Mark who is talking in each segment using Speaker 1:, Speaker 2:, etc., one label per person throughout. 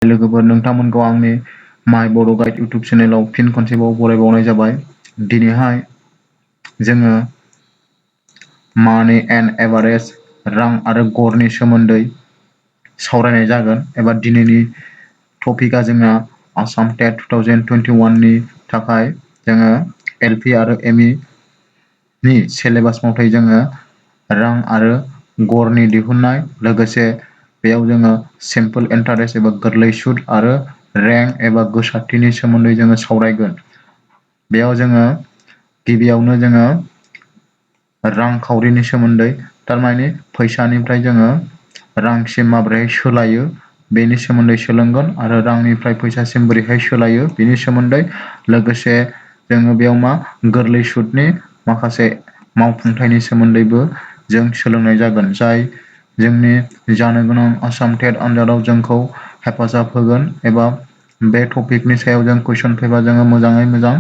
Speaker 1: लोगोफोर नोंथांमोनखौ आंनि माय बर' गाइड इउटुब चेनेलाव फिन खनसेबाव बरायबावनाय जाबाय। दिनैहाय जोङो मानि एन्ड एभारेज रां आरो गरनि सोमोन्दै सावरायनाय जागोन एबा दिनैनि टपिकआ जोंना आसाम टेट 2021 नि थाखाय जोङो एलपि आरो एमइ नि सिलेबास मथै जोङो रां आरो गरनि दिहुननाय लोगोसे बेयाव जोङो सिम्पोल इन्टारेस्ट एबा गोरलै सुद आरो रेंक एबा गोसारथिनि सोमोन्दै जोङो सावरायगोन। बेयाव जोङो गिबियावनो जोङो रांखावरिनि सोमोन्दै थारमाने फैसानिफ्राय जोङो रांसिम माबोरैहाय सोलायो बेनि सोमोन्दै सोलोंगोन आरो रांनिफ्राय फैसासिम बोरैहाय सोलायो बेनि सोमोन्दै लोगोसे जोङो बेयाव मा गोरलै सुदनि माखासे मावफुंथायनि सोमोन्दैबो जों सोलोंनाय जागोन जाय जोंनि जानो गोनां आसाम टेट आनजादाव जोंखौ हेफाजाब होगोन एबा बे टपिकनि सायाव जों कुइसन फैबा जोङो मोजाङै मोजां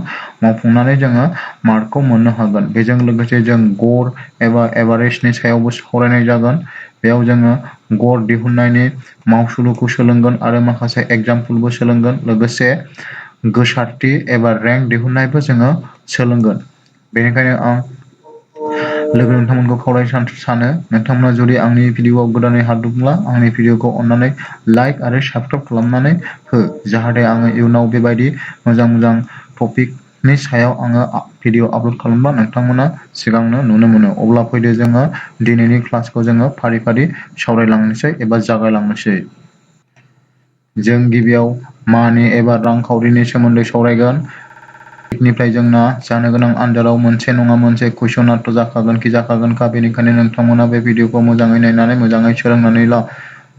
Speaker 1: मावफुंनानै जोङो मार्कखौ मोननो हागोन। बेजों लोगोसे जों गर एबा एभारेजनि सायावबो सावरायनाय जागोन। बेयाव जोङो गर दिहुननायनि मावसुलुखौ सोलोंगोन आरो माखासे एगजामपोलबो सोलोंगोन लोगोसे गोसारथि एबा रेंक दिहुननायबो जोङो सोलोंगोन। बेनिखायनो आं नोंथांमोनखौ खावलायनो सानो नोंथांमोना जुदि आंनि भिडिअआव गोदानै हाबदोंब्ला आंनि भिडिअखौ अननानै लाइक आरो साबस्क्राइब खालामनानै हो जाहाथे आङो इयुनाव बेबायदि मोजां मोजां टपिकनि सायाव आङो भिडिअ आपल'ड खालामबा नोंथांमोना सिगांनो नुनो मोनो। अब्ला फैदो जोङो दिनैनि क्लासखौ जोङो फारि फारि सावरायलांनोसै एबा जागायलांनोसै। जों गिबियाव मानि एबा रांखावरिनि सोमोन्दै सावरायगोन। निफ्राय जोंना जानो गोनां आनजादाव मोनसे नङा मोनसे कुइसनाथ' जाखागोनखा बेनिखायनो नोंथांमोना बे भिडिअखौ मोजाङै नायनानै मोजाङै सोलोंनानै ला।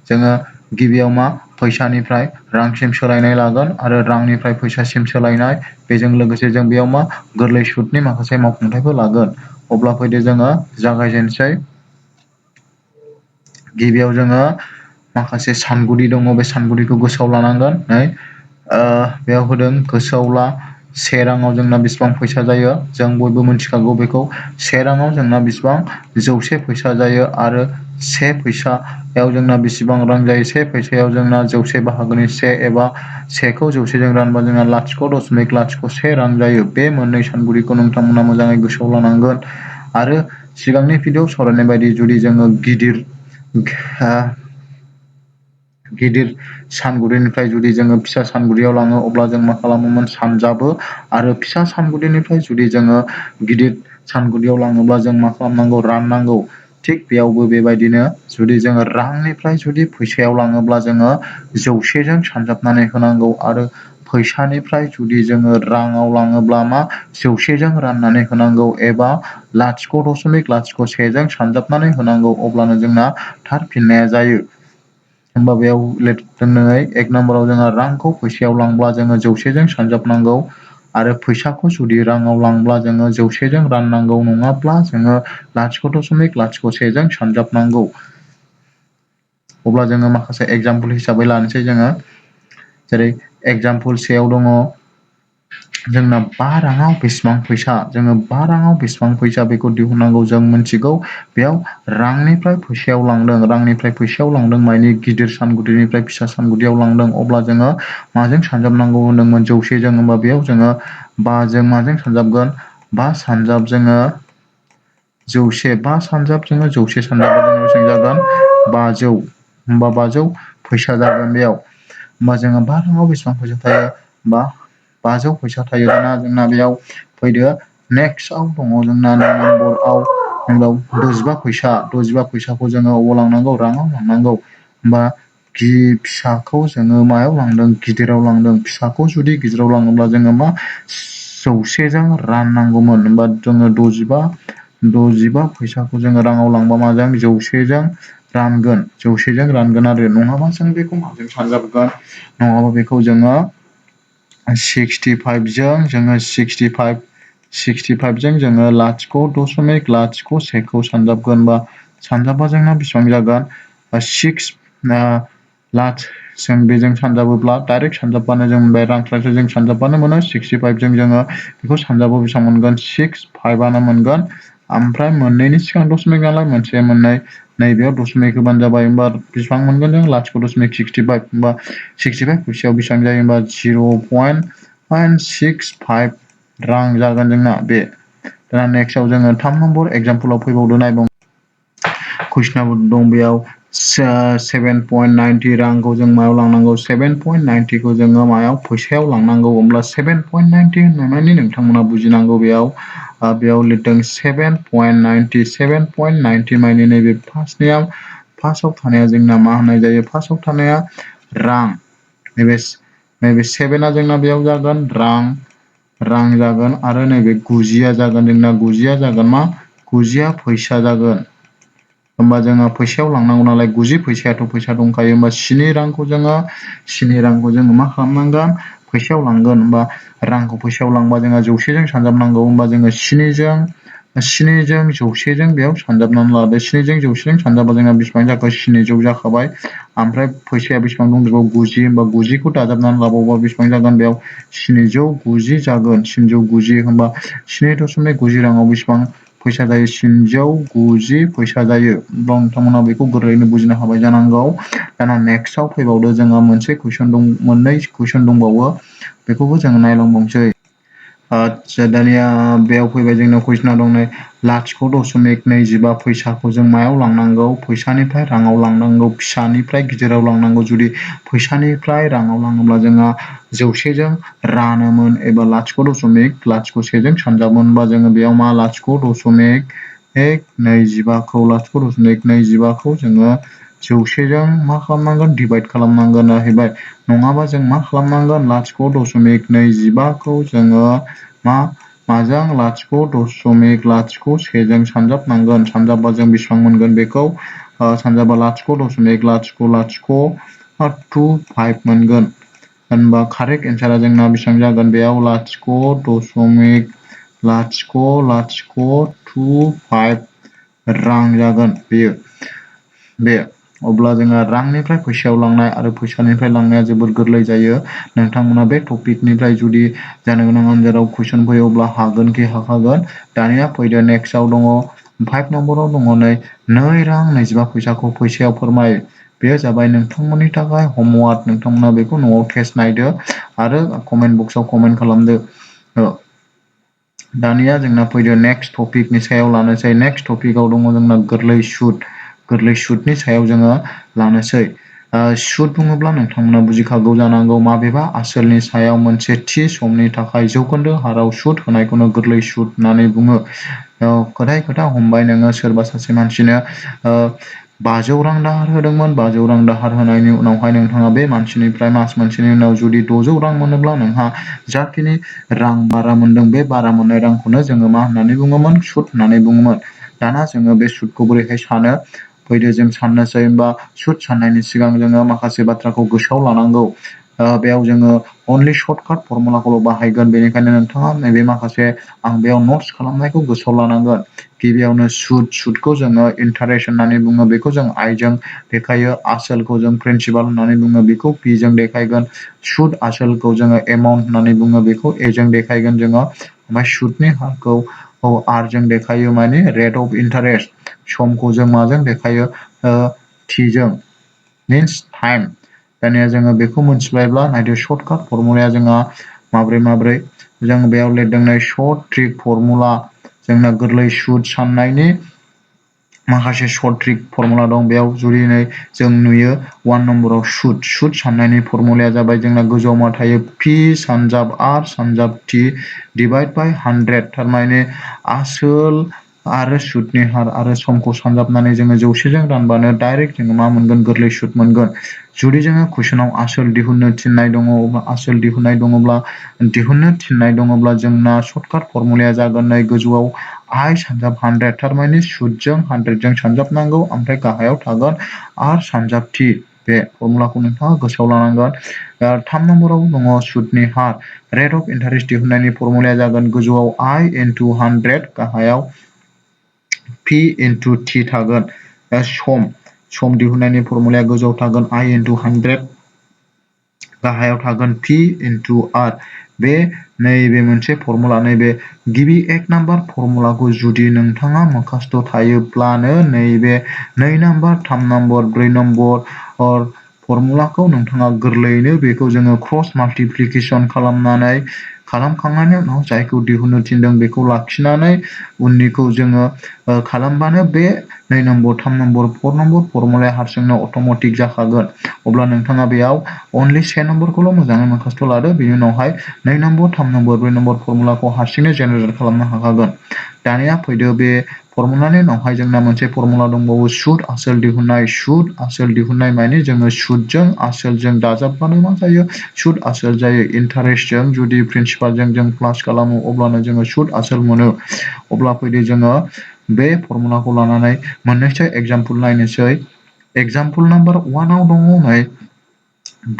Speaker 1: जोङो गिबियाव मा फैसानिफ्राय रांसिम सोलायनाय लागोन आरो रांनिफ्राय फैसासिम सोलायनाय बेजों लोगोसे जों बेयाव मा गोरलै सुदनि माखासे मावफुंथायबो लागोन। अब्ला फैदो जोङो जागायजेनसै। गिबियाव जोङो माखासे सानगुदि दङ बे सानगुदिखौ गोसोआव लानांगोन। बेयाव होदों गोसोआव ला से राङाव जोंना बेसेबां फैसा जायो जों बयबो मिथिखागौ बेखौ से राङाव जोंना बेसेबां जौसे फैसा जायो आरो से फैसायाव जोंना बेसेबां रां जायो से फैसायाव जोंना जौसे बाहागोनि से एबा सेखौ जौसेजों रानबा जोंना लाथिख' दशमिक लाथिख' से रां जायो। बे मोननै सानगुदिखौ नोंथांमोना मोजाङै गोसोआव लानांगोन आरो सिगांनि भिडिअ सावरायनाय बायदि जुदि जोङो गिदिर सानगुदिनिफ्राय जुदि जोङो फिसा सानगुदियाव लाङो अब्ला जों मा खालामोमोन सानजाबो आरो फिसा सानगुदिनिफ्राय जुदि जोङो गिदिर सानगुदियाव लाङोब्ला जों मा खालामनांगौ राननांगौ। थिग बेयावबो बेबायदिनो जुदि जोङो रांनिफ्राय जुदि फैसायाव लाङोब्ला जोङो जौसेजों सानजाबनानै होनांगौ आरो फैसानिफ्राय जुदि जोङो राङाव लाङोब्ला मा जौसेजों राननानै होनांगौ एबा लाथिख' दशमिक लाथिख' सेजों सानजाबनानै होनांगौ अब्लानो जोंना थार फिननाया जायो। होमबा बेयाव लिरदों एक नाम्बाराव जोङो रांखौ फैसायाव लांब्ला जोङो जौसेजों सानजाबनांगौ आरो फैसाखौ जुदि राङाव लांब्ला जोङो जौसेजों राननांगौ नङाब्ला जोङो लाथिख' दशमिक लाथिख' सेजों सानजाबनांगौ। अब्ला जोङो माखासे एगजामपोल हिसाबै लानोसै जोङो जेरै एगजामपोल सेयाव दङ जोंना 5 राङाव बेसेबां फैसा जोङो 5 राङाव बेसेबां फैसा बेखौ दिहुननांगौ जों मिथिगौ बेयाव रांनिफ्राय फैसायाव लांदों मानि गिदिर सानगुदिनिफ्राय फिसा सानगुदियाव लांदों अब्ला जोङो माजों सानजाबनांगौ होनदोंमोन जौसेजों होनबा बेयाव जोङो 5 जों माजों सानजाबगोन 5 सानजाब जोङो जौसे 5 सानजाब जोङो जौसे सानजाबा जोङो बेसेबां जागोन 500 होमबा 500 फैसा जागोन बेयाव होमबा जोङो 5 राङाव बेसेबां फैसा थायो बा 500 फैसा थायो दाना जोंना बेयाव फैदो नेक्स्टआव दङ जोंना नम्बरआव 25 फैसाखौ जोङो अबाव लांनांगौ राङाव लांनांगौ होमबा फिसाखौ जोङो मायाव लांदों गिदिराव लांदों फिसाखौ जुदि गिदिराव लाङोब्ला जोङो मा जौसेजों राननांगौमोन होमबा जोङो 65 फैसाखौ जोङो राङाव लांबा माजों जौसेजों रानगोन आरो नङाबा जों बेखौ माजों सानजाबगोन नङाबा बेखौ जोङो 65 जों जोङो 65 जों जोङो लाथिख' दशमिक लाथिख' सेखौ सानजाबगोन बा सानजाबा जोंना बेसेबां जागोन 6 जों बेजों सानजाबोब्ला डाइरेक्ट सानजाबबानो जों मोनबाय रांस्लायस्लाय जों सानजाबबानो मोनो 65 जों जोङो बेखौ सानजाबो बेसेबां मोनगोन 65 आनो मोनगोन ओमफ्राय मोननैनि सिगां दशमिक नालाय मोनसे मोननै नैबेयाव दशमिक होबानो जाबाय होमबा बेसेबां मोनगोन जों लाथिख' दशमिक 65 होमबा 65 फैसायाव बेसेबां जायो होमबा 0.65 रां जागोन जोंना बे दा नेक्स्टआव जोङो 3 नम्बर एग्जाम्पलाव फैबावदो नायबाव कुइसनाबो दं बेयाव 7.90 रांखौ जों मायाव लांनांगौ 7.90 खौ जोङो मायाव फैसायाव लांनांगौ होमब्ला 7.90 होननाय माने नोंथांमोना बुजिनांगौ बेयाव लिरदों 7.90 माने नैबे फार्स्टआव थानाया जोंना मा होननाय जायो फार्स्टआव थानाया रां नैबे 7आ जोंना बेयाव जागोन रां जागोन आरो नैबे 90 जागोन जोंना 90 जागोन मा 90 फैसा जागोन होमबा जोङो फैसायाव लांनांगौ नालाय 90 फैसायाथ' फैसा दंखायो होमबा 7 रांखौ जोङो मा खालामनांगोन फैसायाव लांगोन होमबा रांखौ फैसायाव लांबा जोंहा 100जों सानजाबनांगौ होमबा जोङो 7जों 100जों बेयाव सानजाबनानै लादो 7जों 100जों सानजाबा जोंहा बेसेबां जाखो 700 जाखाबाय ओमफ्राय फैसाया बेसेबां दंजोबो 90 होमबा 90खौ दाजाबनानै लाबावोबा बेसेबां जागोन बेयाव 790 जागोन 790 होमबा 7.90 राङाव बेसेबां फैसा जायो 790 फैसा जायो होमबा नोंथांमोना बेखौ गोरलैयैनो बुजिनो हाबाय जानांगौ दाना नेक्स्टआव फैबावदो जोंहा मोननै कुइसन दंबावो बेखौबो जोङो नायलांबावनोसै आच्छा दानिया बेयाव फैबाय जोंनाव कुइसना दं नै लाथिख' दशमिक 25 फैसाखौ जों मायाव लांनांगौ फैसानिफ्राय राङाव लांनांगौ फिसानिफ्राय गिदिराव लांनांगौ जुदि फैसानिफ्राय राङाव लाङोब्ला जोंहा 100जों रानोमोन एबा लाथिख' दशमिक 1जों सानजाबोमोनबा जोङो बेयाव मा लाथिख' दशमिक 25खौ जोङो 100जों मा खालामनांगोन डिभाइड खालामनांगोन जाहैबाय नङाबा जों मा खालामनांगोन लाथिख' दशमिक 25खौ जोङो माजों लाथिख' दशमिक 1जों सानजाबनांगोन सानजाबबा जों बेसेबां मोनगोन बेखौ सानजाबा लाथिख' दशमिक 0.025 मोनगोन होनबा कारेक्ट एन्सारा जोंना बेसेबां जागोन बेयाव लाथिख' दशमिक 0.025 रां जागोन बे अब्ला जोङो रांनिफ्राय फैसायाव लांनाय आरो फैसानिफ्राय लांनाया जोबोद गोरलै जायो नोंथांमोना बे टपिकनिफ्राय जुदि जानो गोनां आनजादाव कुइसन फैयो अब्ला हागोनखि हाखागोन दानिया फैदो नेक्स्टआव दङ 5 नम्बराव दङ नै रां 25 फैसाखौ फैसायाव फोरमाय बेयो जाबाय नोंथांमोननि थाखाय हमवार्क नोंथांमोना बेखौ न'आव टेस्ट नायदो आरो कमेन्ट बक्सआव कमेन्ट खालामदो दानिया जोंना फैदो नेक्स्ट टपिकनि सायाव लानोसै नेक्स्ट टपिकआव दङ जोंना गोरलै सुदनि सायाव जोङो लानोसै सुद बुङोब्ला नोंथांमोना बुजिखागौ जानांगौ माबेबा आसोलनि सायाव मोनसे थि समनि थाखाय जौखोन्दो हाराव सुद होनायखौनो गोरलै सुद होननानै बुङो खोथा हमबाय नोङो सोरबा सासे मानसिनो 500 रां दाहार होदोंमोन 500 रां दाहार होनायनि उनावहाय नोंथाङा बे मानसिनिफ्राय मास मोनसेनि उनाव जुदि 600 रां मोनोब्ला नोंहा जाखिनि रां बारा मोनदों बे बारा मोननाय रांखौनो जोङो मा होननानै बुङोमोन सुद होननानै बुङोमोन दाना जोङो बे सुदखौ बोरैहाय सानो फैदो जों साननोसै होमबा सुद साननायनि सिगां जोङो माखासे बाथ्राखौ गोसोआव लानांगौ बेयाव जोङो अनलि सर्टकाट फर्मुलाखौल' बाहायगोन बेनिखायनो नोंथाङा नैबे माखासे आं बेयाव नट्स खालामनायखौ गोसोआव लानांगोन गिबियावनो सुदखौ जोङो इन्टारेस्ट होननानै बुङो बेखौ जों आइजों देखायो आसोलखौ जों प्रिन्सिपाल होननानै बुङो बेखौ पि जों देखायगोन सुद आसोलखौ जोङो एमाउन्ट होननानै बुङो बेखौ ए जों देखायगोन जोङो ओमफ्राय सुदनि हारखौ आर जों देखायो माने रेट अफ इन्टारेस्ट समखौ जों माजों देखायो टिजों मिन्स टाइम दानिया जोङो बेखौ मोनथिबायब्ला नायदो सर्टकाट फर्मुलाया जोंहा माब्रै जों बेयाव लिरदों सर्ट ट्रिक फर्मुला जोंना गोरलै सुद साननायनि माखासे सर्ट ट्रिक फर्मुला दं बेयाव जुदि जों नुयो 1 नम्बराव सुद साननायनि फर्मुलाया जाबाय जोंना गोजौआव मा थायो पि सानजाब आर सानजाब टि डिभाइड बाय 100 थारमाने आसोल आरो सुदनि हार आरो समखौ सानजाबनानै जोङो 100जों रानबानो डाइरेक्ट जोङो मा मोनगोन गोरलै सुद मोनगोन जुदि जोङो कुइसनाव आसोल दिहुननो थिननाय दङ आसोल दिहुननो थिननाय दङब्ला जोंना सर्टकाट फर्मुलाया जागोन नै गोजौआव आइ सानजाब 100 थारमाने सुदजों 100जों सानजाबनांगौ ओमफ्राय गाहायाव थागोन आर सानजाब टि बे फर्मुलाखौ नोंथाङा गोसोआव लानांगोन 3 नम्बराव दङ सुदनि हार रेट अफ इन्टारेस्ट दिहुननायनि फर्मुलाया जागोन गोजौआव आइ इनटु 100 गाहायाव पि इनटु टि थागोन सम दिहुननायनि फर्मुलाया गोजौआव थागोन आइ इनटु 100 गाहायाव थागोन P into R बे नैबे मोनसे फर्मुला नैबे गिबि 1 नाम्बार फर्मुलाखौ जुदि नोंथाङा मोखास्थ' थायोब्लानो नैबे 2 नाम्बार 3 नाम्बार 4 नाम्बार फर्मुलाखौ नोंथाङा गोरलैयैनो बेखौ जोङो क्रस माल्टिप्लिकेसन खालामखांनायनि उनाव जायखौ दिहुननो थिनदों बेखौ लाखिनानै उननिखौ जोङो खालामबानो बे 2 नम्बर 3 नम्बर 4 नम्बर फर्मुलाया हारसिंनो अट'मेटिक जाखागोन। अब्ला नोंथाङा बेयाव अनलि से नम्बरखौल' मोजाङै मोखास्थ' लादो बेनि उनावहाय 2 नम्बर 3 नम्बर 4 नम्बर फर्मुलाखौ हारसिंनो जेनेरेट खालामनो हाखागोन। दानिया फैदो बे फर्मुलानि उनावहाय जोंना मोनसे फर्मुला दंबावो सुद आसोल दिहुननाय। सुद आसोल दिहुननाय माने जोङो सुदजों आसोलजों दाजाबबानो मा जायो सुद आसोल जायो। इन्टारेस्टजों जुदि प्रिन्सिपालजों जों प्लास खालामो अब्लानो जोङो सुद आसोल मोनो। अब्ला फैदो जोङो बे फर्मुलाखौ लानानै मोननैसो एग्जाम्पल नायनोसै। एग्जाम्पल नाम्बार 1 आव दङ नै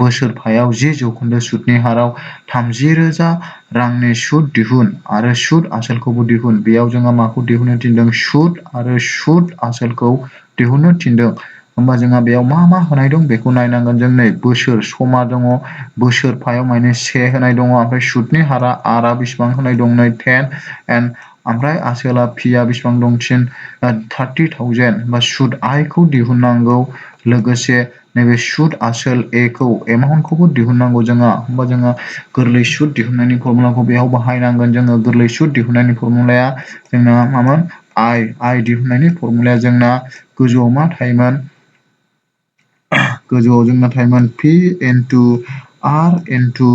Speaker 1: बोसोरफायाव 10 जौखोन्दो सुदनि हाराव 30,000 रांनि सुद दिहुन आरो सुद आसोलखौबो दिहुन। बेयाव जोङो माखौ दिहुननो थिनदों सुद आरो सुद आसोलखौ दिहुननो थिनदों। होमबा जोंहा बेयाव मा मा होनाय दं बेखौ नायनांगोन जों नै बोसोर समा दङ बोसोरफायाव माने 1 होनाय दङ ओमफ्राय सुदनि हारा आरआ बेसेबां होनाय दं नै 10 एन्ड ओमफ्राय आसोला पिया बेसेबां दं 30,000 बा सुद आइखौ दिहुननांगौ लोगोसे नैबे सुद आसोल एखौ एमाउन्टखौबो दिहुननांगौ जोंहा। होमबा जोङो गोरलै सुद दिहुननायनि फर्मुलाखौ बेयाव बाहायनांगोन जोङो। गोरलै सुद दिहुननायनि फर्मुलाया जोंना मामोन आइ दिहुननायनि फर्मुलाया जोंना गोजौआव मा थायोमोन गोजौआव जोंना थायोमोन P into R into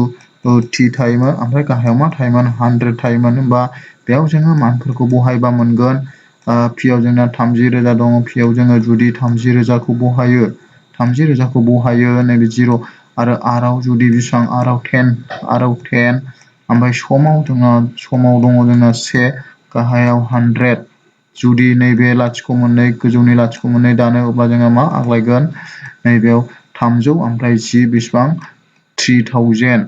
Speaker 1: T थायोमोन ओमफ्राय गाहायाव मा थायोमोन 100 थायोमोन। होमबा बेयाव जोङो मानफोरखौ बहायबा मोनगोन P आव जोंना 30,000 दङ P आव जोङो जुदि 30,000खौ बहायो 30,000खौ बहायो नैबे 0 आरो R आव जुदि बेसेबां R आव 10 ओमफ्राय समाव दङ जोंना 1 गाहायाव 100 जुदि नैबे लाथिख' मोननै गोजौनि लाथिख' मोननै दानो अब्ला जोङो मा आग्लायगोन नैबेयाव 300 ओमफ्राय 10 बेसेबां 3,000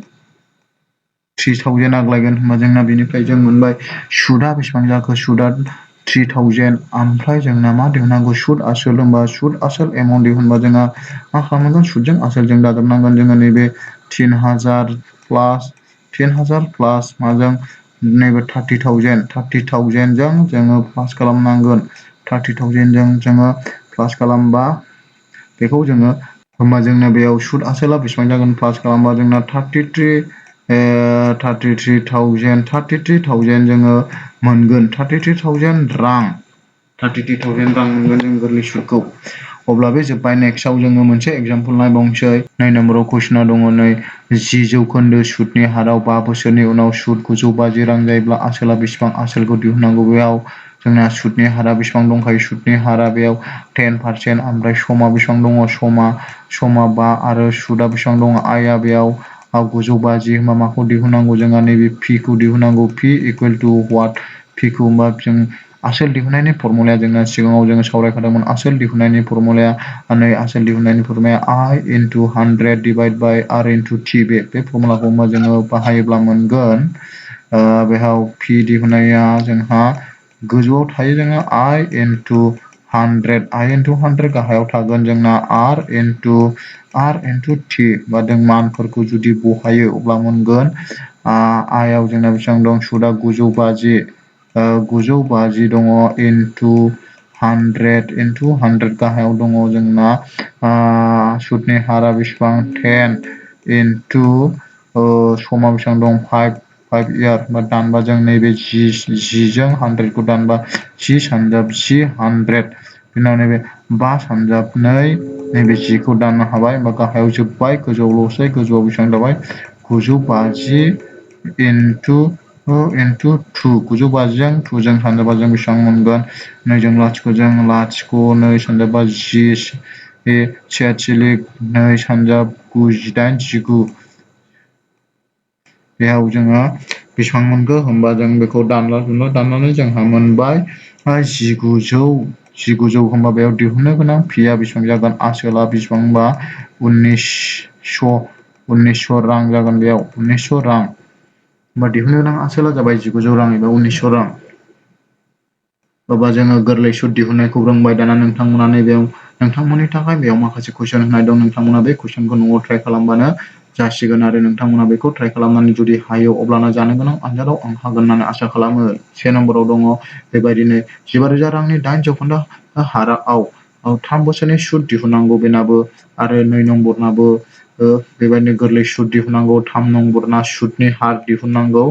Speaker 1: आग्लायगोन। होनबा जोंना बेनिफ्राय जों मोनबाय सुदआ बेसेबां जाखो सुदआ 3,000 ओमफ्राय जोंना मा दिहुननांगौ सुद आसोल। होनबा सुद आसोल एमाउन्ट दिहुनबा जोंहा मा खालामनांगोन सुदजों आसोलजों दाजाबनांगोन जोङो नैबे 3,000 प्लास माजों नैबे 30,000 जों जोङो प्लास खालामनांगोन। 30,000 जों जोङो प्लास खालामबा बेखौ जोङो होमबा जोंना बेयाव सुद आसोला बेसेबां जागोन प्लास खालामबा जोंना 33,000 जोङो मोनगोन 33,000 रां मोनगोन जों गोरलै सुदखौ। अब्ला बे जोब्बाय नेक्स्टआव जोङो मोनसे एग्जाम्पल नायबावनोसै। 9 नम्बराव कुइसना दङ नै 10 जौखोन्दो सुदनि हाराव 5 बोसोरनि उनाव सुद 950 रां जायोब्ला आसोला बेसेबां आसोलखौ दिहुननांगौ। बेयाव जोंना सुदनि हारा बेसेबां दंखायो सुदनि हारा बेयाव 10% ओमफ्राय समा बेसेबां दङ समा 5 आरो सुदआ बेसेबां दङ आइआ बेयाव 950 होनबा माखौ दिहुननांगौ जोंहा नैबे P खौ दिहुननांगौ P equal to what P खौ होमबा जों आसोल दिहुननायनि फर्मुलाया जोंना सिगाङाव जोङो सावरायखादोंमोन आसोल दिहुननायनि फर्मुलाया आसोल दिहुननायनि फर्मुलाया I into 100 divide by R into T बे फर्मुलाखौ होमबा जोङो बाहायोब्ला मोनगोन बेयाव P दिहुननाया जोंहा गोजौआव थायो जोंहा I into 100 गाहायाव थागोन जोंना R into T बा जों मानफोरखौ जुदि बहायो अब्ला मोनगोन I आव जोंना बेसेबां दं सुदआ 950 दङ into 100 गाहायाव दङ जोंना सुदनि हारा बेसेबां 10 into समा बेसेबां दं 5 इयार बा दानबा जों नैबे 10 जों 100 खौ दानबा 10 सानजाब 10 100 जोंनाव नैबे 5 सानजाब 2 नैबे 10 खौ दाननो हाबाय होमबा गाहायाव जोब्बाय गोजौआवल'सै गोजौआव बेसेबां जाबाय 950 into 2 950 जों 2 जों सानजाबा जों बेसेबां मोनगोन 2 जों लाथिख'जों लाथिख' 2 सानजाबा 10 86 2 सानजाब 9 18 19 बेयाव जोङो बेसेबां मोनखो होमबा जों बेखौ दाननानै जोंहा मोनबाय 1900 होमबा बेयाव दिहुननो गोनां पिया बेसेबां जागोन आसोला बेसेबांबा 1900 रां जागोन बेयाव 1900 रां होमबा दिहुननो गोनां आसोला जाबाय 1900 रां एबा 1900 रां। अब्ला जोङो गोरलै सुद दिहुननायखौ रोंबाय दाना नोंथांमोना नैबेयाव नोंथांमोननि थाखाय बेयाव माखासे कुइसन होनाय दं नोंथांमोना बे कुइसनखौ न'आव ट्राइ खालामबानो जासिगोन आरो नोंथांमोना बेखौ ट्राइ खालामनानै जुदि हायो अब्लाना जानो गोनां आनजादाव आं हागोन होननानै आसा खालामो। 1 नम्बराव दङ बेबायदिनो 15,000 रांनि 8 जौखोन्दो हाराव 3 बोसोरनि सुद दिहुननांगौ बेनाबो आरो 2 नम्बरनाबो बेबायदिनो गोरलै सुद दिहुननांगौ 3 नम्बरना सुदनि हार दिहुननांगौ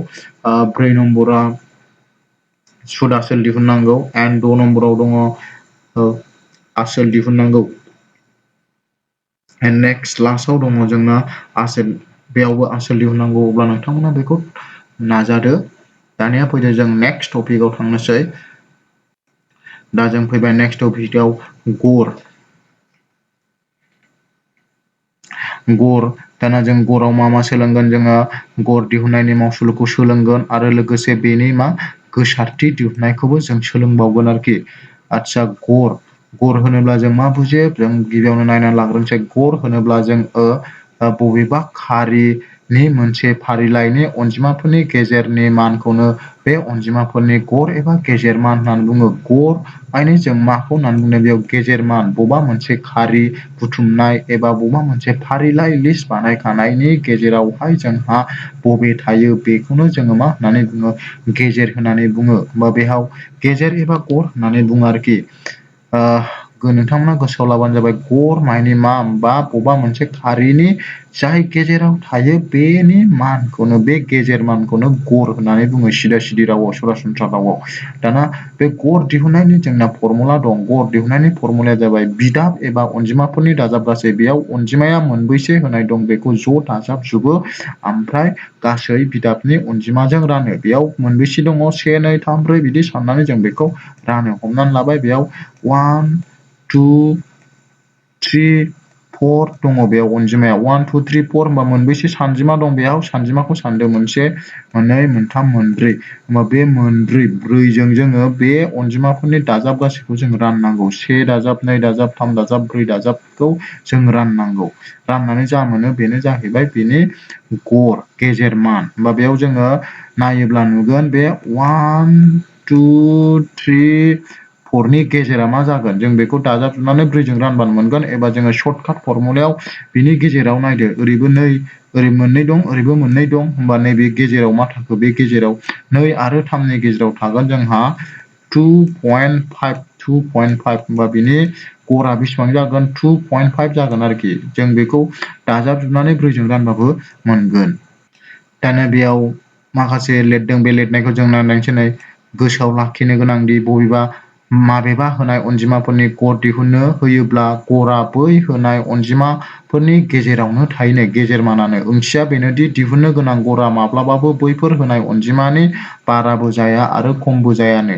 Speaker 1: 4 नम्बरा सुद आसोल दिहुननांगौ एन्ड 6 नम्बराव दङ आसोल दिहुननांगौ एन्ड नेक्स्ट लास्टआव दङ जोंना आसोल बेयावबो आसोल दिहुननांगौ अब्ला नोंथांमोना बेखौ नाजादो। दानिया फैदो जों नेक्स्ट टपिकआव थांनोसै। दा जों फैबाय नेक्स्ट टपिकआव गर दाना जों गराव मा सोलोंगोन जोङो गर दिहुननायनि मावसुलुखौ सोलोंगोन आरो लोगोसे बेनि गोसारथि दिहुननायखौबो जों सोलोंबावगोन आरोखि। आदसा गर होनोब्ला जों मा बुजियो जों गिबियावनो नायनानै लाग्रोनोसै गर होनोब्ला जों बबेबा खारिनि मोनसे फारिलाइनि अनजिमाफोरनि गेजेरनि मानखौनो बे अनजिमाफोरनि गर एबा गेजेर मान होननानै बुङो। गर माने जों माखौ होननानै बुंदों बेयाव गेजेर मान बबेबा मोनसे खारि बुथुमनाय एबा बबेबा मोनसे फारिलाइ लिस्ट बानायखानायनि गेजेरावहाय जोंहा बबे थायो बेखौनो जोङो मा होननानै बुङो गेजेर होननानै बुङो बा बेयाव गेजेर एबा गर होननानै बुङो आरोखि। नोंथांमोना गोसोआव लाबानो जाबाय गर मानि मा बा बबेबा मोनसे खारिनि जाय गेजेराव थायो बेनि मानखौनो बे गेजेर मानखौनो गर होननानै बुङो सिदा रावाव सरासनस्रा रावाव। दाना बे गर दिहुननायनि जोंना फरमुला दं गर दिहुननायनि फरमुलाया जाबाय बिदाब एबा अनजिमाफोरनि दाजाब गासै बेयाव अनजिमाया मोनबैसे होनाय दं बेखौ ज' दाजाबजोबो ओमफ्राय गासै बिदाबनि अनजिमाजों रानो बेयाव मोनबेसे दङ 1 2 3 4 बिदि साननानै जों बेखौ रानो हमनानै लाबाय बेयाव 1 2 3 4 दङ बेयाव अनजिमाया 1 2 3 4 होनबा मोनबेसे सानजिमा दं बेयाव सानजिमाखौ सानदो 1 2 3 4 होमबा बे ब्रैजों जोङो बे अनजिमाफोरनि दाजाब गासैखौ जों राननांगौ 1 दाजाब 2 दाजाब 3 दाजाब 4 दाजाबखौ जों राननांगौ राननानै जा मोनो बेनो जाहैबाय बेनि गर गेजेर मान होमबा बेयाव जोङो नायोब्ला नुगोन बे 1 2 3 4नि गेजेरा मा जागोन जों बेखौ दाजाबजोबनानै 4 जों रानबानो मोनगोन एबा जोङो सर्टकाट फर्मुलायाव बिनि गेजेराव नायदो ओरैबो ओरै मोननै दं ओरैबो मोननै दं होमबा नैबे गेजेराव मा थाखो बे गेजेराव 2 आरो 3नि गेजेराव थागोन जोंहा 2.5 होमबा बिनि गरा बेसेबां जागोन 2.5 जागोन आरोखि जों बेखौ दाजाबजोबनानै 4 जों रानबाबो मोनगोन। दाना बेयाव माखासे लिरदों बे लिरनायखौ जों नायनोसै नै गोसोआव लाखिनो गोनांदि माबेबा होनाय अनजिमाफोरनि गर दिहुननो होयोब्ला गरा बै होनाय अनजिमाफोरनि गेजेरावनो थायोनो गेजेर मानानो ओंथिया बेनोदि दिहुननो गोनां गरा माब्लाबाबो बैफोर होनाय अनजिमानि बाराबो जाया आरो खमबो जायानो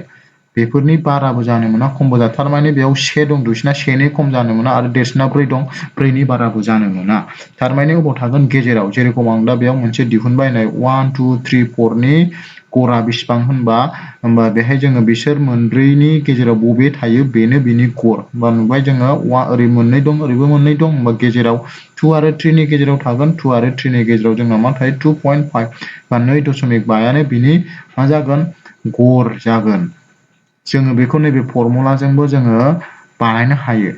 Speaker 1: बेफोरनि बाराबो जानो मोना खमबो जाया थारमाने बेयाव 1 दं दुइसिना 1नि खम जानो मोना आरो देरसिना 4 दं 4नि बाराबो जानो मोना थारमाने अबाव थागोन गेजेराव जेरेखम आं दा बेयाव मोनसे दिहुनबाय नै 1 2 3 4नि गरा बेसेबां होनबा बेहाय जोङो बिसोर मोनब्रैनि गेजेराव बबे थायो बेनो बिनि गर होमबा नुबाय जोङो ओरै मोननै दं ओरैबो मोननै दं होमबा गेजेराव 2 आरो 3नि गेजेराव थागोन 2 आरो 3नि गेजेराव जोंना मा थायो 2.5 बा 2.5 बिनि मा जागोन गर जागोन जोङो बेखौ नैबे फरमुलाजोंबो जोङो बानायनो हायो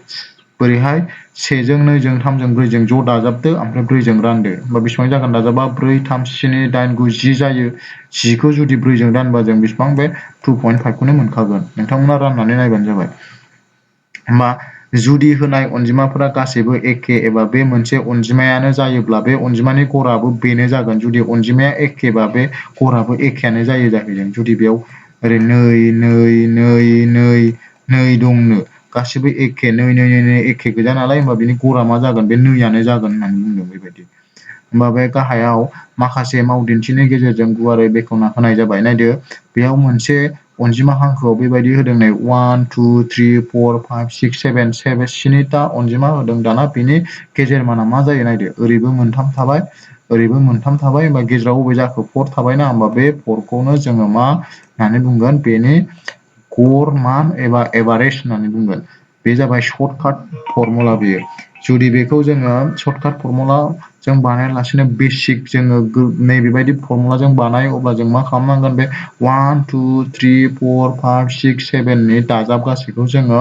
Speaker 1: बोरैहाय 1 जों 2 जों 3 जों 4 जों ज' दाजाबदो ओमफ्राय 4 जों रानदो होमबा बेसेबां जागोन दाजाबा 4 3 7 8 9 10 जायो 10 खौ जुदि 4 जों रानबा जों बेसेबां बे 2.5 खौनो मोनखागोन नोंथांमोना राननानै नायबानो जाबाय होमबा जुदि होनाय अनजिमाफोरा गासैबो एखे एबा बे मोनसे अनजिमायानो जायोब्ला बे अनजिमानि गराबो बेनो जागोन जुदि अनजिमाया एखेबा बे गराबो एखेयानो जायो जाहैदों जुदि बेयाव ओरै नै दंनो गासिबो एखे नै एखे गोजा नालाय होमबा बिनि गरा मा जागोन बे नैयानो जागोन होननानै बुंदों बेबायदि होमबा बे गाहायाव माखासे मावदिन्थिनि गेजेरजों गुवारै बेखेवना होनाय जाबाय नायदो बेयाव मोनसे अनजिमा हांखोआव बेबायदि होदों नै 1 2 3 4 5 6 7 स्निथा अनजिमा होदों दाना बेनि गेजेर माना मा जायो नायदो ओरैबो मोनथाम थाबाय ओरैबो मोनथाम थाबाय होमबा गेजेराव बबे जाखो 4 थाबायना होमबा बे 4खौनो जोङो मा होननानै बुंगोन बेनि गर मान एबा एभारेज होननानै बुंगोन बे जाबाय सर्ट काट फर्मुला बेयो जुदि बेखौ जोङो सर्टकाट फर्मुला जों बानायालासिनो बेसिक जोङो नैबेबायदि फर्मुला जों बानायो अब्ला जों मा खालामनांगोन बे 1 2 3 4 5 6 7 नि दाजाब गासैखौ जोङो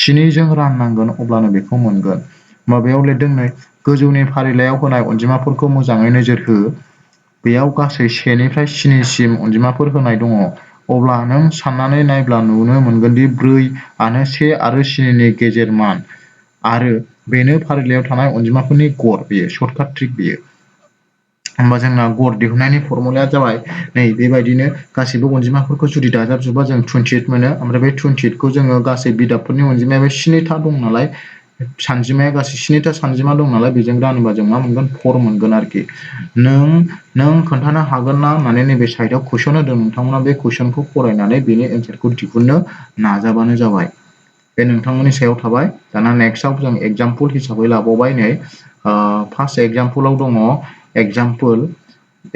Speaker 1: 7 जों राननांगोन अब्लानो बेखौ मोनगोन। माबायाव लिरदों नै गोजौनि फारिलाइयाव होनाय अनजिमाफोरखौ मोजाङै नोजोर हो। बेयाव गासै 1 निफ्राय 7 सिम अनजिमाफोर होनाय दङ। अब्ला नों साननानै नायब्ला नुनो मोनगोन दि 4 आनो 1 आरो 7 नि गेजेर मान आरो बेनो फारिलाइयाव थानाय अनजिमाफोरनि गड़ बेयो सर्टकाट ट्रिक बेयो। होमबा जोंना गड़ दिहुननायनि फर्मुलाया जाबाय नै बेबायदिनो गासैबो अनजिमाफोरखौ जुदि दाजाबजोबा जों 28 मोनो ओमफ्राय बे 28 खौ जोङो गासै बिदाबफोरनि अनजिमाया बे 7 था दं नालाय सानजिमाया गासै 7 था सानजिमा दं नालाय बेजों रानोबा जों मा मोनगोन 4 मोनगोन आरोखि। नों खोन्थानो हागोन ना होननानै नैबे साइडआव कुइसन होदों नोंथांमोना बे कुइसनखौ फरायनानै बेनि एन्सारखौ दिहुननो नाजाबानो जाबाय। बे नोंथांमोननि सायाव थाबाय। दाना नेक्स्टआव जों एगजामपोल हिसाबै लाबावबाय नै फार्स्ट एगजामपोलाव दङ एगजामपोल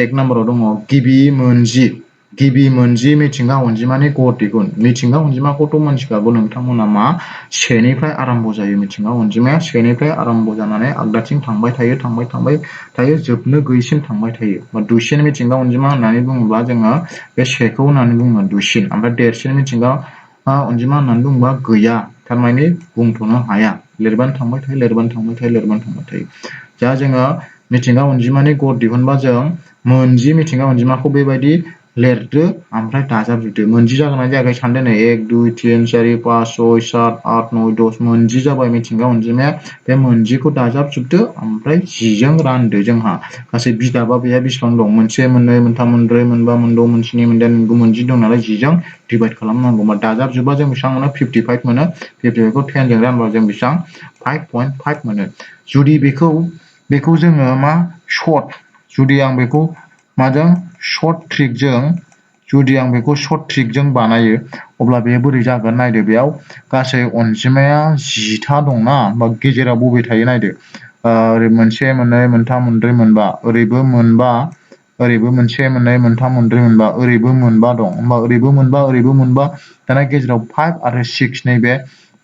Speaker 1: 1 नाम्बाराव दङ गिबि मोनजि मिथिंगा अनजिमानि गड़ दिहुन। मिथिंगा अनजिमाखौथ' मिथिखागौ नोंथांमोना मा 1 निफ्राय आराम्भ जायो मिथिंगा अनजिमाया 1 निफ्राय आराम्भ जानानै आगदाथिं थांबाय थायो जोबनो गैयिसिम थांबाय थायो। दुइसिन मिथिंगा अनजिमा होननानै बुङोब्ला जोङो बे 1 खौ होननानै बुङो दुइसिन ओमफ्राय देरसिन मिथिंगा अनजिमा होननानै बुङोबा गैया थारमाने बुंथ'नो हाया लिरबानो थांबाय थायो। दा जोङो मिथिंगा अनजिमानि गड़ दिहुनबा जों मोनजि मिथिंगा अनजिमाखौ बेबायदि लिरदो ओमफ्राय दाजाबजोबदो। मोनजि जागोन ना जायाखै सानदो नै 1 2 3 4 5 6 7 8 9 10 मोनजि जाबाय मिथिंगा अनजिमाया बे मोनजिखौ दाजाबजोबदो ओमफ्राय 10 जों रानदो। जोंहा गासै बिदाबा बेहा बेसेबां दं 1 2 3 4 5 6 7 8 9 10 मोनजि दं नालाय 10 जों डिभाइड खालामनांगौ। दाजाबजोबबा जों बेसेबां मोनो 55 मोनो। 55 खौ 10 जों रानबा जों बेसेबां 5.5 मोनो। जुदि बेखौ जोङो मा जुदि आं बेखौ माजों सर्ट ट्रिकजों बानायो अब्ला बे बोरै जागोन नायदो बेयाव गासै अनजिमाया 10 था दंना बा गेजेराव बबे थायो नायदो ओरै 1 2 3 4 5 ओरैबो मोनबा ओरैबो 1 2 3 4 5 ओरैबो मोनबा दं होमबा ओरैबो मोनबा दाना गेजेराव 5 आरो 6 नैबे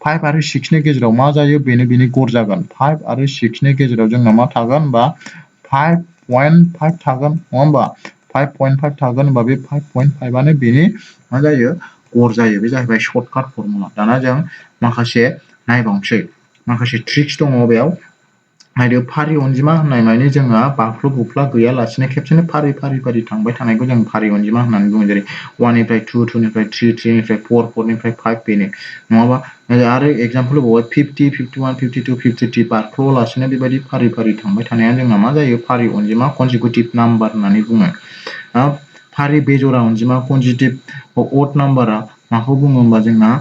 Speaker 1: 5 आरो 6 नि गेजेराव मा जायो बेनो बिनि गड़ जागोन। 5 आरो 6 नि गेजेराव जोंना मा थागोन होनबा 5.5 थागोन नङा होमबा 5.5 थागोन होनबा बे 5.5 आनो बेनि मा जायो गड़ जायो। बे जाहैबाय सर्टकाट फर्मुला। दाना जों माखासे नायबावनोसै माखासे ट्रिक्स दङ बेयाव नायदो फारि अनजिमा होननाय माने जोंहा बाफ्ल' बुफ्ला गैयालासिनो खेबसेनो फारि थांबाय थानायखौ जों फारि अनजिमा होननानै बुङो। जेरै 1 निफ्राय 2 2 निफ्राय 3 3 निफ्राय 4 4 निफ्राय 5 बेनो नङाबा आरो एगजामपोल होबावबाय 50 51 52 53 बारख्ल'आलासिनो बेबायदि फारि थांबाय थानाया जोंना मा जायो फारि अनजिमा कनजिकिउटिभ नाम्बार होननानै बुङो। फारि बेजरा अनजिमा कनजिटिभ अड नाम्बारा माखौ बुङो होमबा जोंना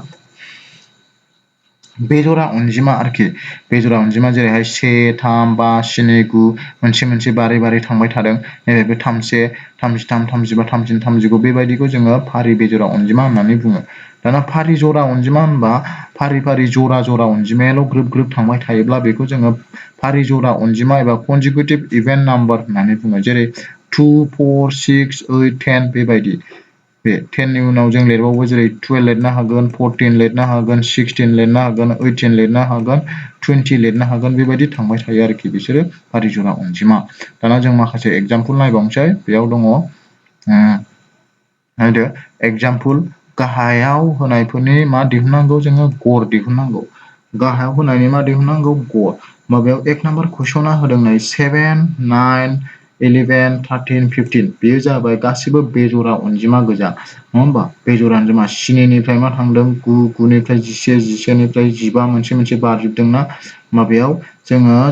Speaker 1: बेजरा अनजिमा आरोखि बेजरा अनजिमा जेरैहाय 1 3 5 7 9 मोनसे बारै थांबाय थादों नैबे 31 33 35 36 39 बेबायदिखौ जोङो फारि बेजरा अनजिमा होननानै बुङो। दाना फारि जरा अनजिमा होनबा फारि जरा अनजिमायाल' ग्रोब थांबाय थायोब्ला बेखौ जोङो फारि जरा अनजिमा एबा कनजिकिउटिभ इभेन्ट नाम्बार होननानै बुङो। जेरै 2 4 6 8 10 बेबायदि बे 10 नि उनाव जों लिरबावो जेरै 12 लिरनो हागोन 14 लिरनो हागोन 16 लिरनो हागोन 18 लिरनो हागोन 20 लिरनो हागोन बेबायदि थांबाय थायो आरोखि बिसोरो फारि जरा अनजिमा। दाना जों माखासे एगजामपोल नायबावनोसै बेयाव दङ नायदो एगजामपोल गाहायाव होनायफोरनि मा दिहुननांगौ जोङो गड़ दिहुननांगौ। गाहायाव होनायनि मा दिहुननांगौ गड़। माबायाव 1 नाम्बार कुइसना होदों नै 7 9 11 13 15 बेयो जाबाय गासिबो बेजरा अनजिमा गोजा नङा होमबा बेजरा अनजिमा 7 निफ्राय मा थांदों 9 9 निफ्राय 11 11 निफ्राय 15 मोनसे बारजोबदोंना माबायाव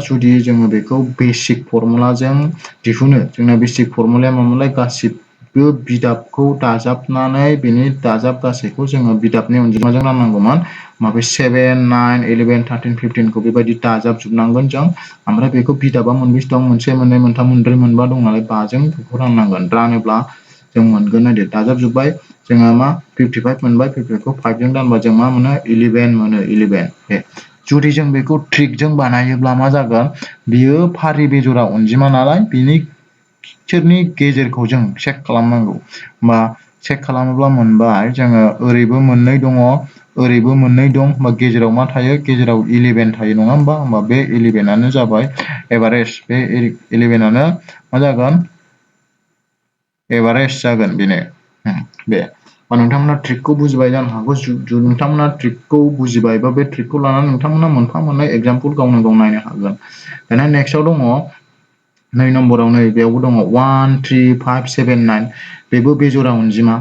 Speaker 1: जुदि जोङो बेखौ बेसिक फर्मुलाजों दिहुनो जोंना बेसिक फर्मुलाया मामोनलाय गासिबो बिदाबखौ दाजाबनानै बेनि दाजाब गासैखौ जोङो बिदाबनि अनजिमाजों राननांगौमोन। 7 9 11 13 15 खौ बेबायदि दाजाबजोबनांगोन जों ओमफ्राय बेखौ बिदाबा मोनबेसे दं 1 2 3 4 5 4 दं नालाय 5 जों बेखौ राननांगोन रानोब्ला जों मोनगोन नायदो दाजाबजोब्बाय जोङो मा 55 मोनबाय 55 खौ 5 जों रानबा जों मा मोनो 11 मोनो 11 जुदि जों बेखौ ट्रिकजों बानायोब्ला मा जागोन बियो फारि बेजरा अनजिमा नालाय बिसोरनि गेजेरखौ जों चेक खालामनांगौ बा चेक खालामोब्ला मोनबाय जोङो ओरैबो मोननै दङ ओरैबो मोननै दं होमबा गेजेराव मा थायो गेजेराव 11 थायो नङा होमबा बे 11आनो जाबाय एभारेज बे 11आनो मा जागोन एभारेज जागोन बेनो बे नोंथांमोना ट्रिकखौ बुजिबाय जानो हागौ नोंथांमोना ट्रिकखौ बुजिबाय बा बे ट्रिकखौ लानानै नोंथांमोना मोनफा मोननै एग्जाम्पल गावनो गाव नायनो हागोन दाना नेक्स्टआव दङ 2 नम्बराव नै बेयावबो दङ 1 3 5 7 9 बेबो बेजोरा अनजिमा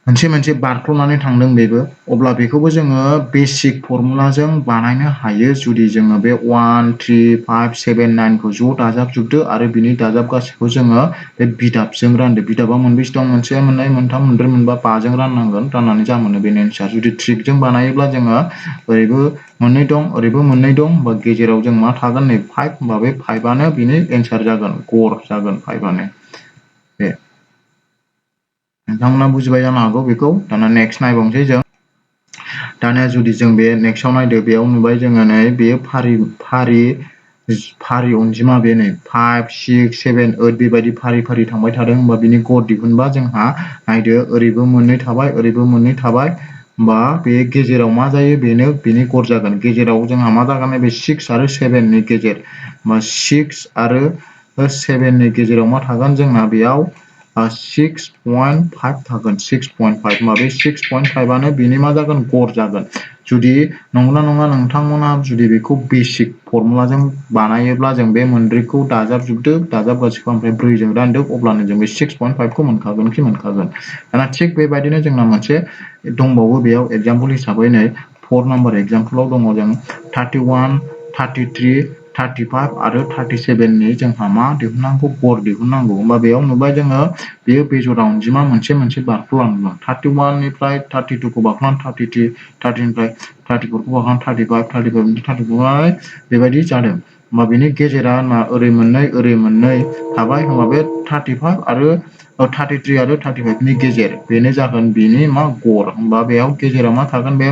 Speaker 1: मोनसे बारख्ल'नानै थांदों बेबो अब्ला बेखौबो जोङो बेसिक फर्मुलाजों बानायनो हायो जुदि जोङो बे 1 3 5 7 9 खौ ज' दाजाबजोबदो आरो बिनि दाजाब गासैखौ जोङो बे बिदाबजों रानदो बिदाबा मोनबेसे दं मोनसे मोननै मोनथाम मोनब्रै मोनबा 5जों राननांगोन राननानै जा मोनो बेनो एन्सार जुदि ट्रिकजों बानायोब्ला जोङो ओरैबो मोननै दं ओरैबो मोननै दं बा गेजेराव जों मा थागोन नै 5 होमबा बे 5आनो बिनि एन्सार जागोन गर जागोन 5आनो बे नोंथांमोना बुजिबाय जानो हागौ बेखौ दाना नेक्स्ट नायबावनोसै जों दानिया जुदि जों बे नेक्स्टआव नायदो बेयाव नुबाय जोङो नै बेयो फारि अनजिमा बे नै 5 6 7 8 बेबायदि फारि फारि थांबाय थादों होमबा बिनि गड़ दिहुनबा जोंहा नायदो ओरैबो मोननै थाबाय ओरैबो मोननै थाबाय होमबा बे गेजेराव मा जायो बेनो बेनि गर जागोन गेजेराव जोंहा मा जागोन बे 6 आरो 7 नि गेजेर 6 आरो 7 नि गेजेराव मा थागोन जोंना बेयाव 6.5 थागोन 6.5 माबे 6.5आनो बेनि मा जागोन गर जागोन जुदि नंगौना नङा नोंथांमोना जुदि बेखौ बेसिक फर्मुलाजों बानायोब्ला जों बे मोनब्रैखौ दाजाबजोबदो दाजाब गासैखौ ओमफ्राय 4 जों रानदो अब्लानो जों बे 6.5 खौ मोनखागोन दाना थिग बेबायदिनो जोंना मोनसे दंबावो बेयाव एगजामपोल हिसाबै नै 4 नाम्बार एगजामपोलाव दङ जों 31 33 35 आरो 37 नि जोंहा मा दिहुननांगौ गर दिहुननांगौ होमबा बेयाव नुबाय जोङो बेयो बेजोरा अनजिमा मोनसे बारख्ल'लांदों 31 निफ्राय 32 खौ बारख्ल'नानै 33 30 निफ्राय 34 खौ बारख्ल'नानै 35 निफ्राय 35 बेबायदि जादों होमबा बेनि गेजेरा ओरै मोननै थाबाय होमबा बे 35 आरो 33 आरो 35 नि गेजेर बेनो जागोन बेनि मा गर होमबा बेयाव गेजेराव मा थागोन बे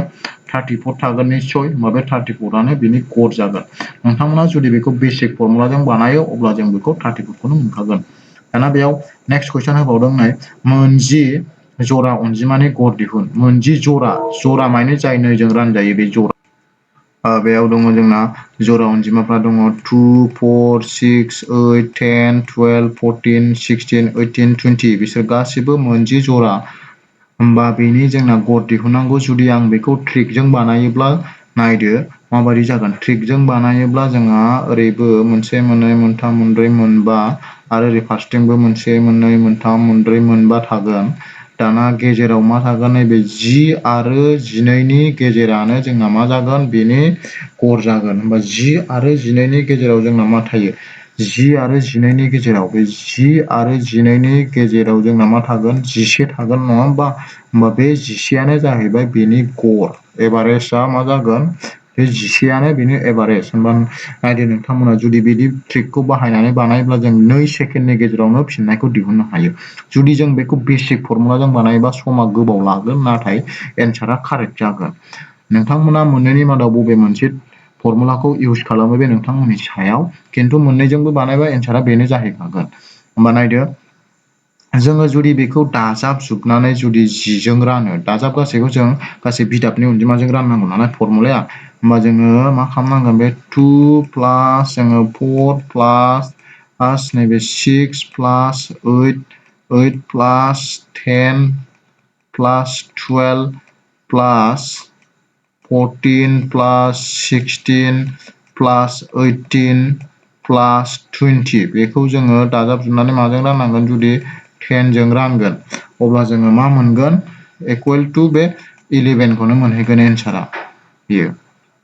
Speaker 1: 34 थागोन निस्सय होमबा बे 34आनो बिनि गर जागोन नोंथांमोना जुदि बेखौ बेसिक फर्मुलाजों बानायो अब्ला जों बेखौ 34 खौनो मोनखागोन दाना बेयाव नेक्स्ट कुइसन होबावदों नै मोनजि जरा अनजिमानि गर दिहुन मोनजि जरा माने जाय नैजों रानजायो बे जरा बेयाव दङ जोंना जरा अनजिमाफ्रा दङ 2 4 6 8 10 12 14 16 18 20 बिसोर गासिबो मोनजि जरा होमबा बेनि जोंना गर दिहुननांगौ जुदि आं बेखौ ट्रिकजों बानायोब्ला नायदो माबायदि जागोन ट्रिकजों बानायोब्ला जोंहा ओरैबो मोनसे मोननै मोनथाम मोनब्रै मोनबा आरो ओरै फारसेथिंबो मोनसे मोननै मोनथाम मोनब्रै मोनबा थागोन दाना गेजेराव मा थागोन नैबे 10 आरो 12नि गेजेरानो जोंना मा जागोन बेनि गर जागोन होमबा 10 आरो 12नि गेजेराव जोंना मा थायो 10 आरो 12नि गेजेराव बे 10 आरो 12नि गेजेराव जोंना मा थागोन 11 थागोन नङा होमबा बे 11आनो जाहैबाय बेनि गर एभारेजआ मा जागोन बे 11आनो बेनि एभारेज होनबा नायदो नोंथांमोना जुदि बिदि ट्रिकखौ बाहायनानै बानायोब्ला जों 2 सेकेन्डनि गेजेरावनो फिननायखौ दिहुननो हायो जुदि जों बेखौ बेसिक फर्मुलाजों बानायोबा समा गोबाव लागोन नाथाय एन्सारा कारेक्ट जागोन नोंथांमोना मोननैनि मादाव बबे मोनसे फर्मुलाखौ इउज खालामो बे नोंथांमोननि सायाव खिन्थु मोननैजोंबो बानायबा एन्सारा बेनो जाहैखागोन होमबा नायदो जोङो जुदि बेखौ दाजाबजोबनानै जुदि 10 जों रानो दाजाब गासैखौ जों गासै बिदाबनि अनजिमाजों राननांगौ नालाय फर्मुलाया होमबा जोङो मा खालामनांगोन बे 2 प्लास जोङो 4 प्लास नैबे 6 प्लास 8 प्लास 10 प्लास 12 प्लास 14 प्लास 16 प्लास 18 प्लास 20 बेखौ जोङो दाजाबजोबनानै माजों राननांगोन जुदि 10 जों रानगोन अब्ला जोङो मा मोनगोन इकुवेल टु बे 11 खौनो मोनहैगोन एन्सारा बेयो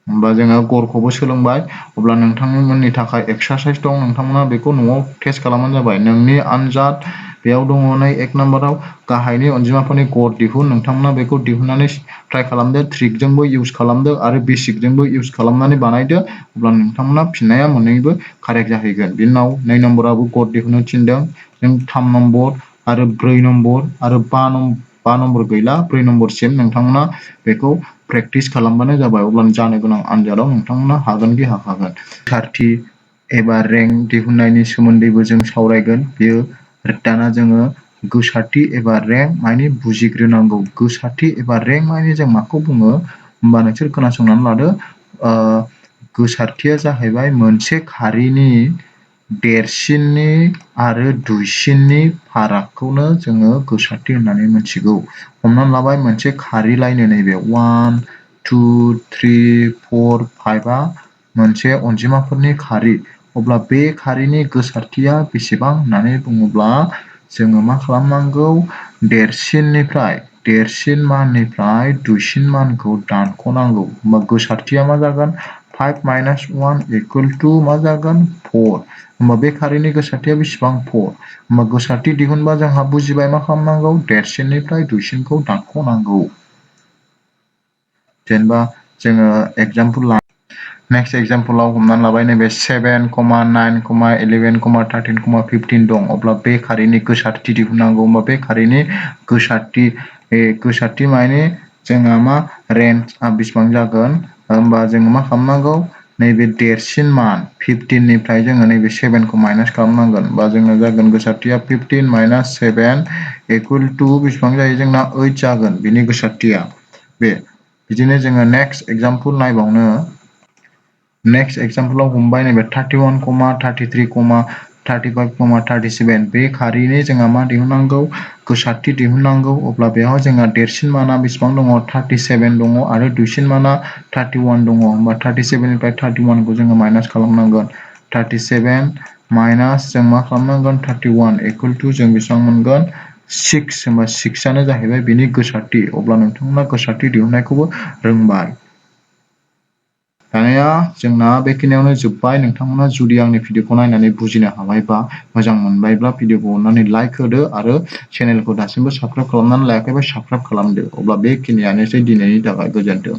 Speaker 1: होमबा जोङो गरखौबो सोलोंबाय अब्ला नोंथांमोननि थाखाय एक्सारसाइस दं नोंथांमोना बेखौ न'आव टेस्ट खालामबानो जाबाय नोंनि आनजाद बेयाव दङ नै 1 नाम्बाराव गाहायनि अनजिमाफोरनि गर दिहुन नोंथांमोना बेखौ दिहुननानै ट्राइ खालामदो ट्रिकजोंबो इउज खालामदो आरो बेसिकजोंबो इउज खालामनानै बानायदो अब्ला नोंथांमोना फिननाया मोननैबो कारेक्ट जाहैगोन बिनि उनाव 2 नम्बराबो गर दिहुननो थिनदों जों 3 नम्बर आरो 4 नम्बर आरो 5 नम्बर गैला 4 नम्बरसिम नोंथांमोना बेखौ प्रेक्टिस खालामबानो जाबाय अब्लानो जानो गोनां आनजादाव नोंथांमोना हागोनखि हाखागोन 30 एबा रेंक दिहुननायनि सोमोन्दैबो जों सावरायगोन बेयो दाना जोङो गोसारथि एबा रेंक माने बुजिग्रोनांगौ। गोसारथि एबा रेंक माने जों माखौ बुङो होमबा नोंसोर खोनासंनानै लादो। गोसारथिया जाहैबाय मोनसे खारिनि देरसिननि आरो दुइसिननि फारागखौनो जोङो गोसारथि होननानै मिथिगौ। हमनानै लाबाय मोनसे खारिलायनो नैबे 1, 2, 3, 4, 5आ मोनसे अनजिमाफोरनि खारि। अब्ला बे खारिनि गोसारथिया बेसेबां होननानै बुङोब्ला जोङो मा खालामनांगौ देरसिन माननिफ्राय दुइसिन मानखौ दानख'नांगौ। होमबा गोसारथिया मा जागोन 5 - 1 = मा जागोन 4। होमबा बे खारिनि गोसारथिया बेसेबां 4। होमबा गोसारथि दिहुनबा जोंहा बुजिबाय मा खालामनांगौ देरसिननिफ्राय दुइसिनखौ दानख'नांगौ। जेनेबा जोङो एगजामपोल नेक्स्ट एग्जाम्पलाव हमनानै लाबाय नैबे 7, 9, 11, 13, 15 दं। अब्ला बे खारिनि गोसारथि दिहुननांगौ। होमबा बे खारिनि गोसारथि माने जोंहा मा रेन्जआ बेसेबां जागोन होमबा जोङो मा खालामनांगौ नैबे देरसिन मान 15 निफ्राय जोङो नैबे 7 खौ माइनास खालामनांगोन। बा जोंना जागोन गोसारथिया 15 - 7 = बेसेबां जायो जोंना 8 जागोन बिनि गोसारथिया। बिदिनो जोङो नेक्स्ट एग्जाम्पल नायबावनो। नेक्स्ट एग्जाम्पलाव हमबाय नैबे 31, 33, 35, 37 बे खारिनि जोंहा मा दिहुननांगौ गोसारथि दिहुननांगौ। अब्ला बेयाव जोंहा देरसिन माना बेसेबां दङ 37 दङ आरो दुइसिन माना 31 दङ। होमबा 37 निफ्राय 31 खौ जोङो माइनास खालामनांगोन। 37 माइनास जों मा खालामनांगोन 31 = जों बेसेबां मोनगोन 6। होमबा 6आनो जाहैबाय बिनि गोसारथि। अब्ला नोंथांमोना गोसारथि दिहुननायखौबो रोंबाय। दानिया जोंना बेखिनियावनो जोब्बाय। नोंथांमोना जुदि आंनि भिडिअखौ नायनानै बुजिनो हाबायबा मोजां मोनबायब्ला भिडिअखौ अननानै लाइक होदो आरो चेनेलखौ दासिमबो साबस्क्राइब खालामनानै लायाखैबा साबस्क्राइब खालामदो। अब्ला बेखिनियानोसै दिनैनि थाखाय गोजोन्थों।